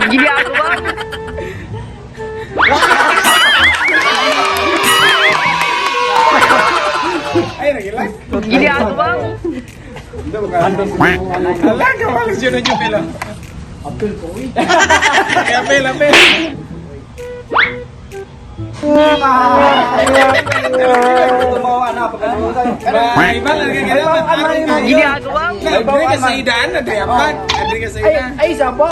Ginagawa mo. Ay, nagilak. Ginagawa mo. Ala, kapalos yun na yung pila. Apel ko, uy. Apel, apel. Ba, iba lang kaya. Ginagawa mo. Adri ka sa idaan, adri apat. Adri ka sa idaan. Ay, saba.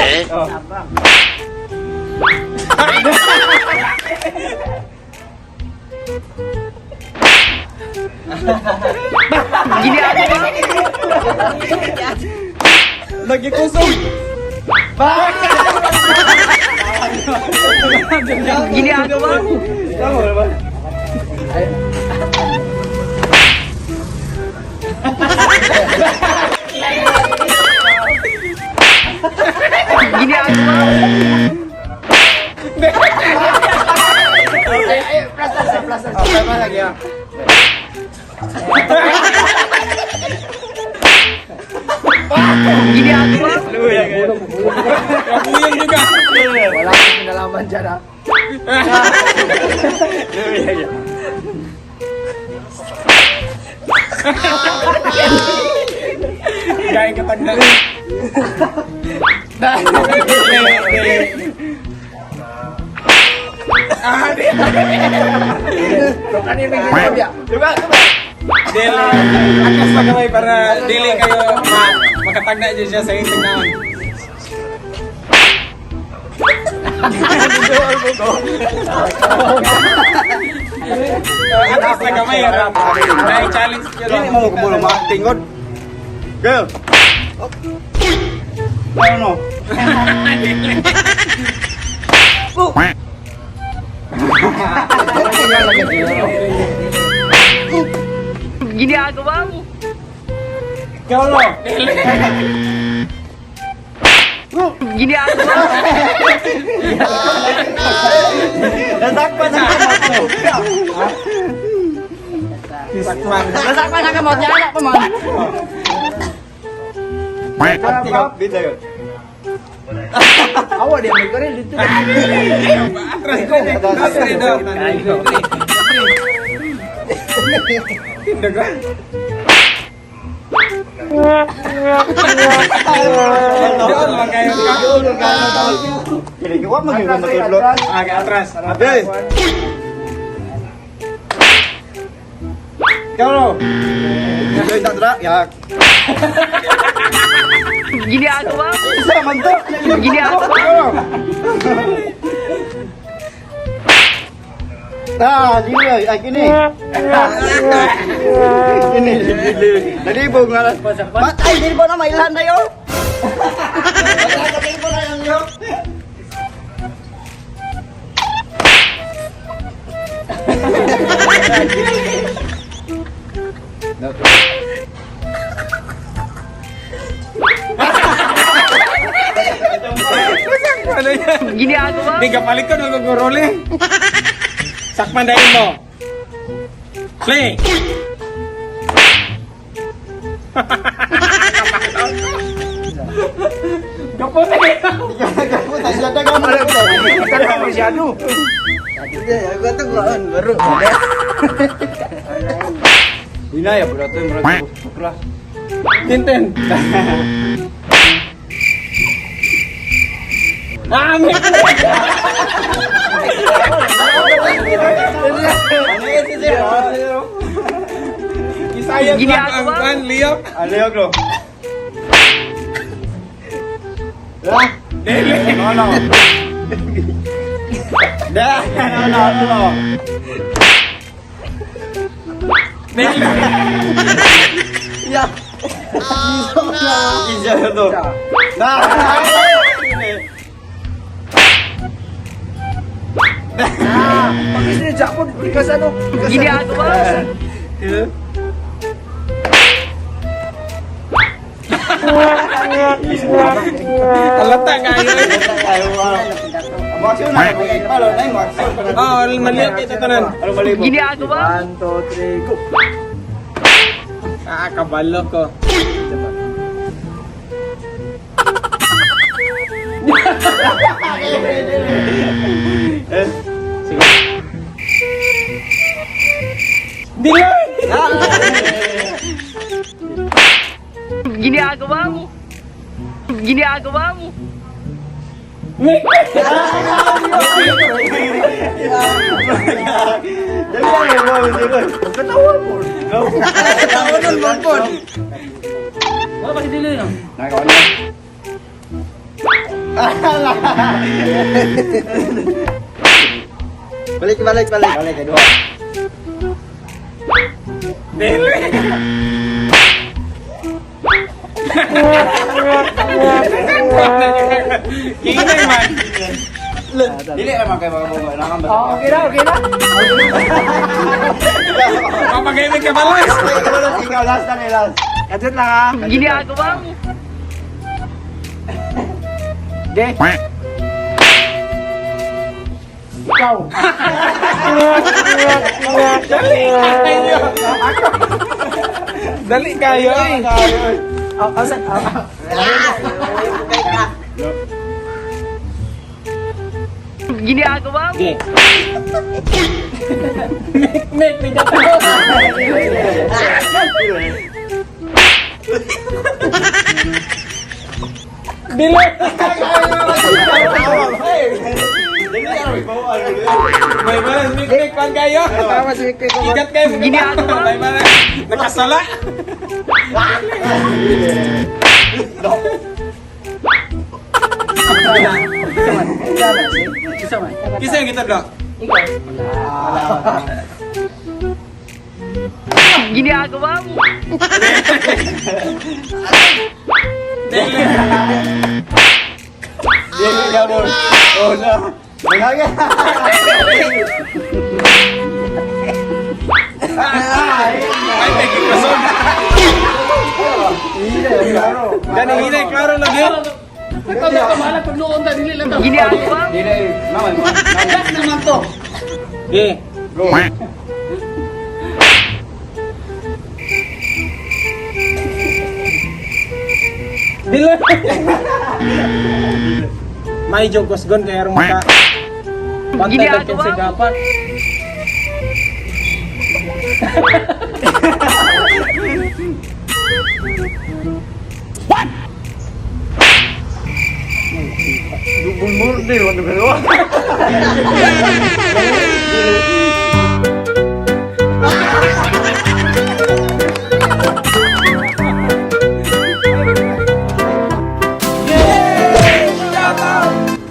Ginagawa mo. Lagi kusog. Ginagawa mo. Ginagawa mo. Ay, plaster, plaster. Okay, pa lagi ah. Ginagawa mo. Kabuyan juga. Wala akong kinalaman dyan, ha. Kaya katagda. Ah, di. Ano yung may ginagawa? Diba? Dili. Akas na kamay para dili kayo makatagda dyan siya sa iting naon. Atas na kamay, harap. Na-challenge nyo lang. Dili mo kubulo ma tingod. Girl. Ano? Ginagawa mo. Ikaw no. Ginagawa mo. Nasakpan sa kamot mo. Nasakpan sa kamot niya, anak pa man. Tingog bida yun. Awa, di may karil dito. Atras ko. Atras daw. Tindag ah. Doon lang kayo. Kini ko man gyud matudlo. Ah, atras. Abi. Ikaw no. Dili ta dra. Ya. Ginagawa mo. Isa man to. Ginagawa mo. Ah, dili ay kini. Kini. Nalibog nga. Matay dili ba na mailhan na yo? Matay na yo. Ano yan? Ginagawa Di mo. ka palit ko nung guguruli. Sakman dahil mo. Play. Kapote. Kaputa sila daga mo. Kana masyado. Hinaya bro to murag tukla. Tintin. Ah, may Isayat lang ang kan, Leo. Ano bro? Lah, Dili. no no. Dah, no no no. Dili. Ya. Isa to. Nah. Pag ni Jackpot, tigas ano? Ginagawa mo. Alata kayo. Mo aksyon na kay palo na mo aksyon. Oh, maliit ito tanan. Ano malibog? Ginagawa mo? 1, 2, 3, go. Ah, kabalo ko. Sige. Dili! Ginagawa mo? Ginagawa mo? Dali lang mo dili. Katawa mo. Katawa nun man po. Wala pa si Dili, no? Nakaw na. Balik, balik, balik. Balik, dua. Dili! Kinay man. Dili naman kay mga bunga. Nakambal. Oh, okay na, okay na. Papagaimik ka balas! Ikaw last na ni last. Kadjot lang ha. Ginagawa mo? Okay. Ikaw. Dali kayo! Dali kayo eh! Oh, oh, oh, oh. Ginagawa mo? Okay. Mek, mek, may gataw. Dili! May balas, mek, mek, pan kayo! Tama si Kiko. Igat kayo sa Ginagawa mo? May balas. Nakasala! Isa man. Kisa yung kita blok? Ginagawa mo? Dili! Dili ka mo. Oh na. Nagaya. Ay, thank you, Kason. Gani, hinay, klaro lagi. Ginagawa mo? Dili, mama. Okay. Go. Dili! May joke was gone kaya rin maka. Bantay Ginagawa ka sa mo? dapat. Bulmur di wala ba?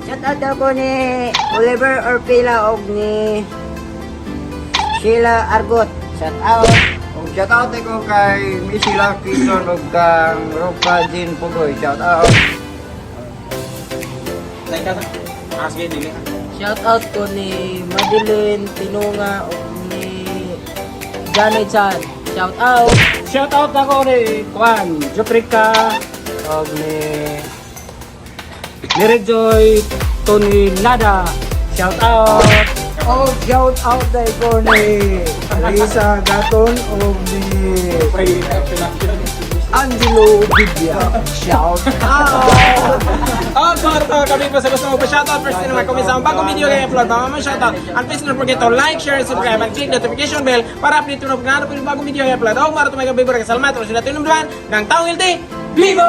Shout out ako ni Oliver Orpila og ni Sheila Argot. Shout out. Og shout out ko kay Missy Quezon og kang Roca Jean Pugoy. Shout out. Teka, ah, sige, dili. Shout out ko ni Madeline Tinunga o ni Janet Chan. Shout out. Shout out ako ni Juan Joprica og ni Mary Tony Lada. Shout out. Oh, shout out dahil ko ni Alisa Gaton o ni Angelo Bibia. Shout out! Oh, to kami po sa gusto mo pa shoutout. First thing naman, comment sa akong bagong video kaya upload. Mama mo shoutout. And please don't forget to like, share, and subscribe and click notification bell para update mo na kung ano po yung bagong video kaya upload. Oh, marato may gabi, salamat. Salamat. Ng Taong Ilti, Vivo!